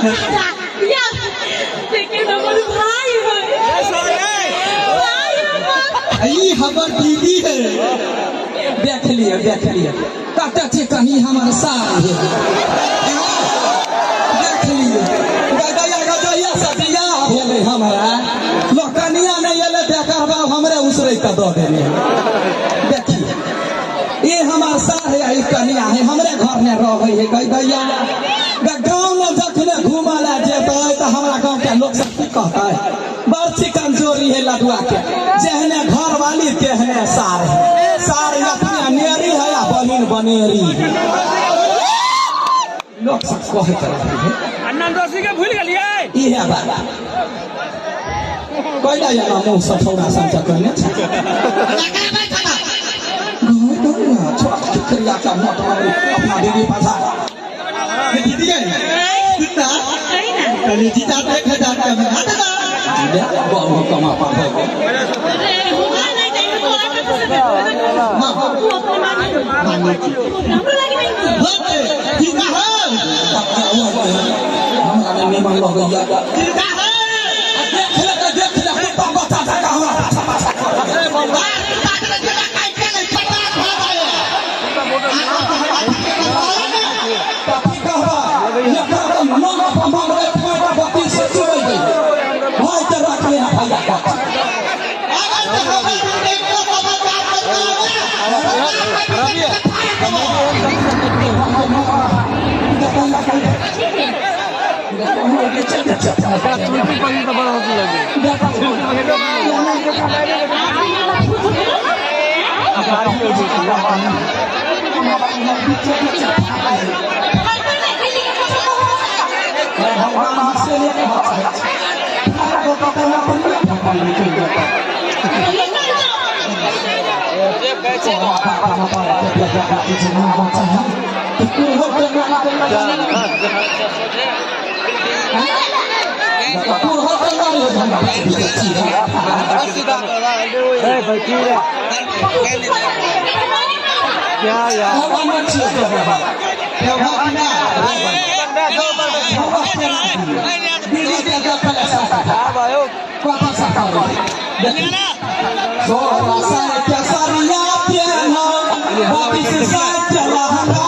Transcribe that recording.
या लेकिन हमर भाई है, भाई हमर। ई हमर दीदी है। देख लिअ, देख लिअ, कतऽ छै कहीं हमर सार है। देख लिअ गदैया, गदैया से बियाह भेलै हमरा। लोक कनिया नहि एलै तऽ एकर बाप हमरे उसरै कऽ दऽ देने। देखिए, ई हमर सार है, ई कनिया है, हमरे घर में रहै है। गदैया गाँव में जखने घूमऽ लए जेतै तऽ हमरा गाँव के लोक सब की कहतै? बड़ चिकन चोरी है लडुआ के, जेहने घर वाली तेहने सार है। सार अपने नेरी है या बहिन बनेरी है, लोक सब कहैत रहै है। नंदोसी के भूल गेलियै। इहे बात कैला या मुँह से छौड़ा सन कहने छै छोट क्रिया का मोट अपना दीदी पाछा। दीदी है सुनना, कल जीता 1000 का बना देना। बहु कमा पा अरे हुआ नहीं चाहिए तो और कथी से देबो? तू अपने मांगी, हमरो लागी मांगी। होते जीता हो। हमरा नहि निमन लगैया। जीता हो। देख ले तऽ देख ले, कुत्ता बच्चा जकाँ हमरा पाछा पाछा करैए। कथी कहबै, एकरा तऽ नंग पर मंगबै, फाँटा बत्ती से चुबै भाई के रखले है भैया का। क्या यार? 16 साल के सरिया पेन्ह, 32 साल के लहंगा।